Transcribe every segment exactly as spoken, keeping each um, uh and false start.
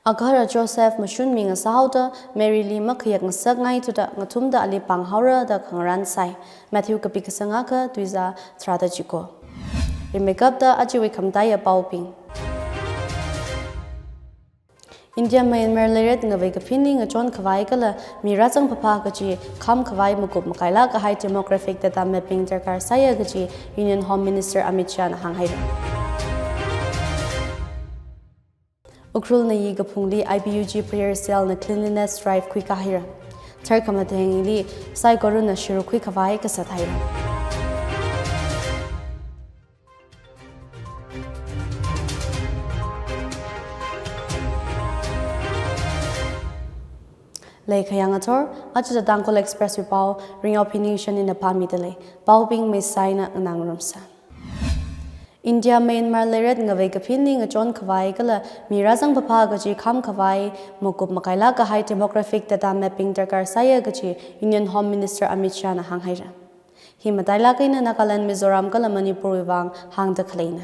Agarhara Joseph mashun mingasā haoda Mary li makhayak ngasak ngaithuda ngathumda ali pāng haora da khangarān sai. Matthew kapi kasang akha tuizā tharāda chiko. Rimeikapta ajawui khamataiya paobing. India Myanmar leiret ngavei kaphinli ngachon khavai kala mi rāzang phapha kachi kham khavai makup makailāk kahai demographic data mapping darkar sāya kachi Union Home Minister Amit Shah na hānghaira. Ukhrul nayi kaphungli I B U G prayer cell na cleanliness drive khuikā haira. Tharkhamatheng hili saikorana shiruk khui khavai kasat haira. Lei khayang athor, achuda Tangkhul Express wui pao, Ringao Phiningshan ina pāmida lei, paobing meisaina nganāngarumsa. India Myanmar leiret ngavei kaphinli ngachon khavai kala mi rāzang phapha kachi kham khavai makup makailāk kahai demographic data mapping darkar sāya kachi Union Home Minister Amit Shah na hānghaira. Hi matailāk eina Nagaland, Mizoram kala Manipur wui vang hāngda khaleina.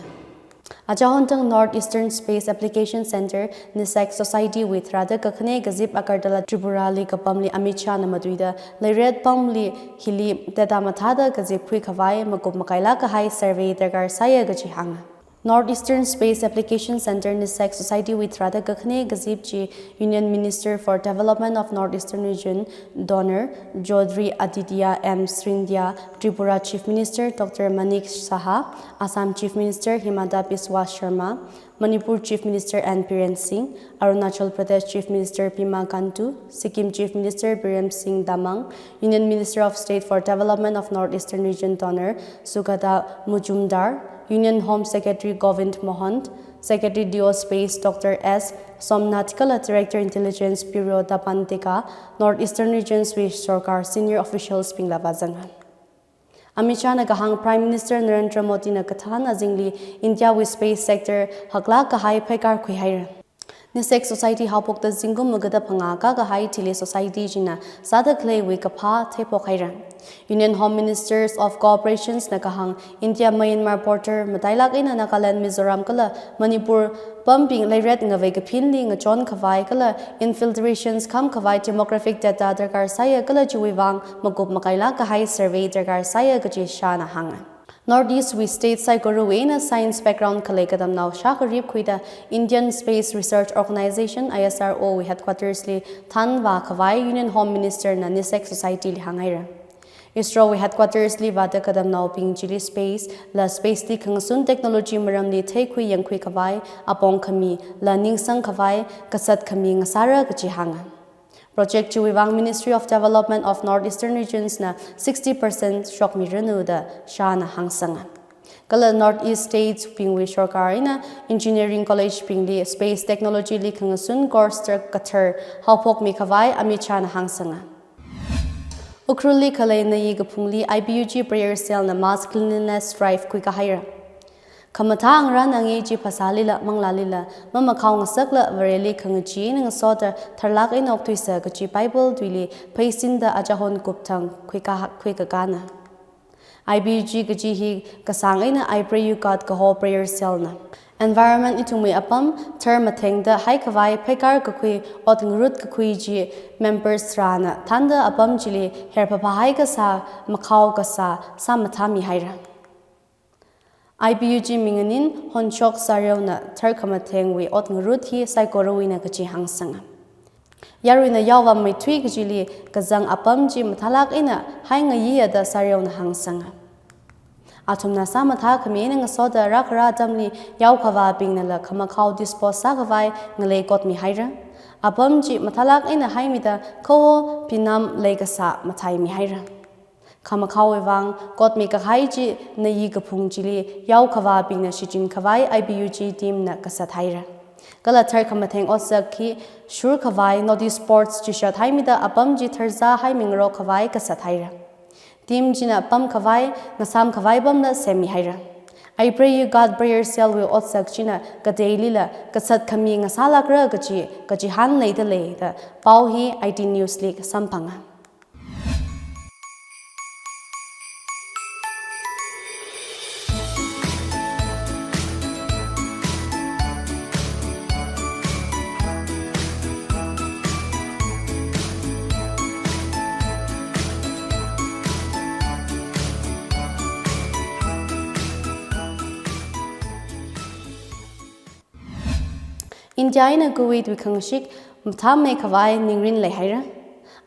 Aja honthang North Eastern Space Application Centre, NESAC Society wui tharāda kakhane kazip Agartala Tripura li kapamli Amit Shah na matuida leiret pamli hili data mathāda kazip khui khavai makup makailāk kahai survey darkar sāya kachi hānga. North Eastern Space Application Centre NESAC Society wui tharāda kakhane kazip chi Union Minister for Development of North Eastern Region, DoNER, Chaudhry Aditya M Scindia, Tripura Chief Minister Doctor Manik Saha, Assam Chief Minister Himanta Biswa Sarma, Manipur Chief Minister N Biren Singh, Arunachal Pradesh Chief Minister Pema Khandu, Sikkim Chief Minister Biren Singh Tamang, Union Minister of State for Development of North Eastern Region DoNER Sugata Majumdar, Union Home Secretary Govind Mahant, Secretary D O Space Doctor S Somnath kala Director Intelligence Bureau Tapan Deka, North Eastern Regions wui sorkar senior officials bingla vāzanga. Amit Shah na kahāng Prime Minister Narendra Modi na kathān azingli India wui space sector haklāk kahai pheikar khuihaira. NESAC Society haophokta zingkum magada phangā kākahai thili society china sāda khaleiwui kaphā theiphok haira. Union Home Ministers of Cooperations na kahāng India Myanmar border matailāk eina Nagaland, Mizoram kala Manipur pambing leiret ngavei kaphinli ngachon khavai kala infiltrations kham khavai demographic data darkar sāya kala chiwui vang makup makailāk kahai survey darkar sāya kachi Shah na hānga. North East wui state saikorawui eina science background khalei katamnao shākharip khuida Indian Space Research Organisation, I S R O wui headquarters li thānvā khavai Union Home Minister na NESAC Society li hānghaira. ISRO wui headquarters li vāda katamnaobing chili space la space li khangasun technology maramli theikhui yangkhui khavai, apong khami la ningsang khavai, kasat khami ngasāra kachi hānga. Project chiwui vang Ministry of Development of North Eastern Regions na sixty percent shokmiranu da Shah na hāngsanga. Kala North East states bingwui sorkar eina engineering college bingli space technology li khangasun course tharuk kathar haophokmi khavai Amit Shah na hāngsanga. Ukhrul li khalei nayi kaphungli I B U G prayer cell na mass cleanliness drive khuikā haira. Khamathā ngarān angi chi phasālila manglālila mamakhao ngasakla Vareli khangachee eina ngasoda tharlāk eina okthuisa kachi Bible tuili pheisinda achahon kupthang khuikā, khuikakāna. I B U G kachi hi kasāng eina I Pray You God kaho prayer cell na. Environment ithumwui apam, thar mathengda haikhavai pheikar kakhui, ot ngarut kakhui chi members rāna thānda apam chili herphapha hai kasā, makhao kasā sāmathāmi haira. I B U G minganin Honchok Sareona tharkhamathengwui ot ngarut hi saikorawuina kachi hāngsanga. Yaruina yaovāmeithui kachili kazang apam chi mathālāk eina haingayiya da Sareona hāngsanga. Athumna sāmathā khami eina ngasoda rākhara atamli yaokhavābingnala khamakhao dispose sākhavai ngalei kotmi haira. Apam chi mathālāk eina haimida khawo pinam leikasā matheimi haira. Khamakhaowui vang kotmi kahai chi nayi kaphung chili yaokhavābingna shichin khavai I B U G team na kasat haira. Kala tharkhamatheng otsak hi shur khavai notice boards chishat haimida apam chi tharzā haimingarok khavai kasat haira. Team china pam khavai, ngasām khavai pamla semmi haira. I Pray You God prayer cell wui otsak china kateilila kasat khami ngasālākra kachi, kachihān leida lei da pao hi I T News li kasamphanga. India eina Kuwait wui khangashik mathāmei khavai ningrin leihaira.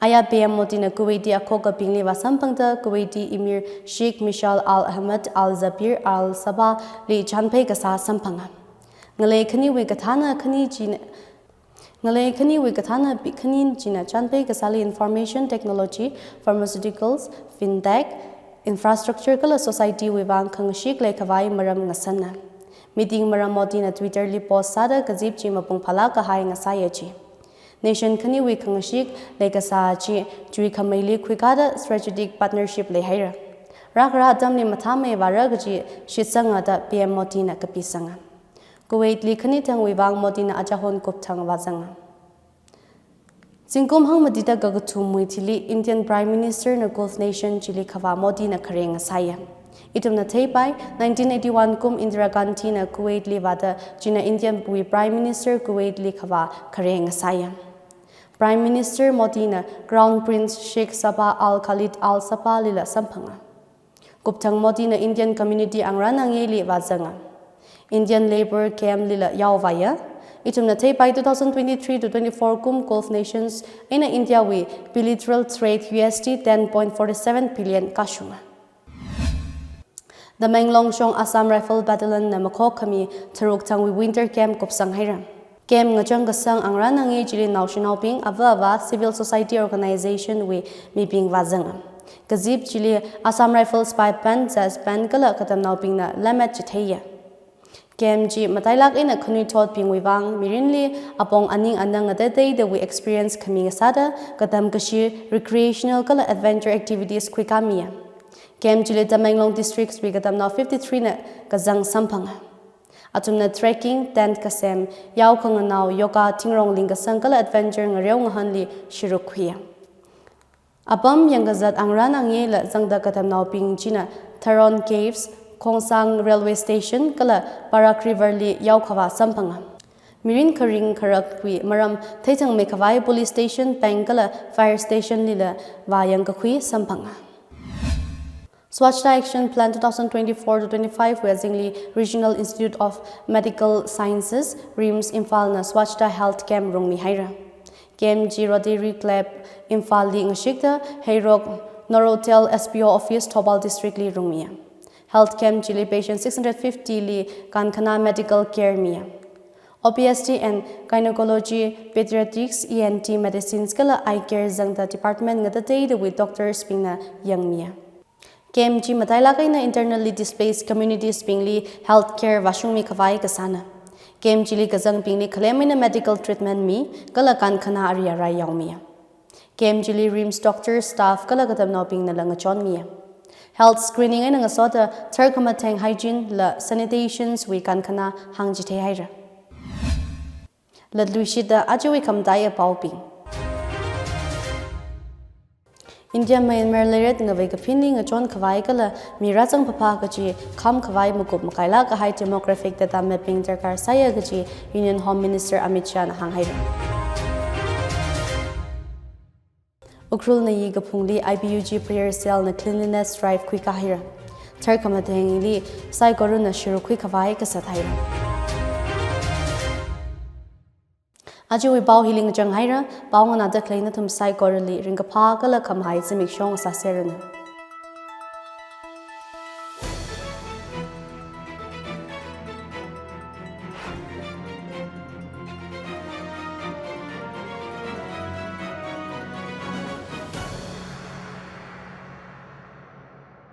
Aya P M Modi na Kuwaiti akhokabingli vāsamphangda Kuwaiti Emir Sheikh Mishaal Al Ahmed Al Jaber Al Sabah li chānphei kasā samphanga. Ngalei khaniwui kathāna khani china, ngalei khaniwui kathāna pi-, khani china chānphei kasāli information technology, pharmaceuticals, fintech, infrastructure kala society wui vang khangashik lei khavai maram ngasanna. Meeting maram Modi na Twitter li post sāda kazip chi mapung phālāk kahai ngasāya chi. Nation khaniwui khangashik lei kasā chi chuikhameili khuikāda strategic partnership leihaira. Rākhara atamli mathāmei vāra kaji shitsanga da P M Modi na kapisanga. Kuwait li khani thangwui vang Modi na achahon kupthang vāzanga. Zingkum hangmatida kakathumwui thili Indian Prime Minister na Gulf nation chili khavā Modi na khareng ngasāya. Ithumna theipai, nineteen eighty-one kum Indira Gandhi na Kuwait li vāda china Indian wui Prime Minister Kuwait li khavā khareng ngasāya. Prime Minister Modi na Crown Prince Sheikh Sabah Al Khalid Al Sabah lila samphanga. Kupthang Modi na Indian community angrān angeili vāzanga. Indian labor camp lila yaovāya. Ithumna theipai two thousand twenty-three to twenty-four kum Gulf nations eina India wui bilateral trade U S D ten point four seven billion kashunga. Tamenglong shong Assam Rifle Battalion na makhok khami tharuk thangwui winter camp kupsang haira. Camp ngachang kasang angrān ange chili naoshinaobing, ava ava, civil society organization wui mibing vāzanga. Kazip chili Assam Rifles five band, jazz band kala katamnaobingna lemmet chitheiya. Camp chi matailāk eina khanuithotbingwui vang mirinli apong aning anang ngateiteidawui experience khami ngasāda katam kashi recreational kala adventure activities khuikāmiya. Camp chili Tamenglong districts wui katamnao fifty-three na kazang samphanga. Athumna trekking, tent kasem, yao khanganao, yoga, thingrong lingkasang kala adventure ngareo ngahanli shiruk khuiya. Apam yangkazat angrān angela zangda katamnaobing china Tharon Caves, Khongsang Railway Station kala Barak River li yao khavā samphanga. Mirin kharing kharakwui maram theithangmei khavai police station, bank kala fire station lila vāyang kakhui samphanga. Swachhata Action Plan two thousand twenty-four to twenty-five wui azingli Regional Institute of Medical Sciences, RIMS, Imphal na Swachhata Health Camp rungmi haira. Camp chi Rotary Club Imphal li ngashikta Heirok Novotel S P O Office Thoubal District li rungmiya. Health camp chili patient six hundred fifty li kankhana medical care miya. O P S D and gynecology, pediatrics, E N T medicines kala eye care zangda department ngateiteidawui doctors bingna yangmiya. Camp chi matailāk eina internally displaced communities bingli health care vāshungmi khavai kasāna. Camp chili kazangbingli khalem eina medical treatment mi kala kankhana ari arai yaomiya. Camp chili RIMS doctor, staff kala katamnaobingnala ngachonmiya. Health screening eina ngasoda tharkhamatheng hygiene la sanitations wui kankhana hāngchithei haira. Latluishida ajawui khamataiya paobing. India Myanmar leiret ngavei kaphinli ngachon khavai kala mi rāzang phapha kaji kham khavai makup makailāk kahai demographic data mapping darkar sāya kaji Union Home Minister Amit Shah na hānghaira. Ukhrul nayi kaphungli I B U G prayer cell na cleanliness drive khuikā haira. Tharkhamathengli saikorana shiruk khui khavai kasat haira. Ajawui pao hili ngachang haira, pao nganāda khalei nathum saikorali ringkaphā kala khamahai zimiksho sāseranu.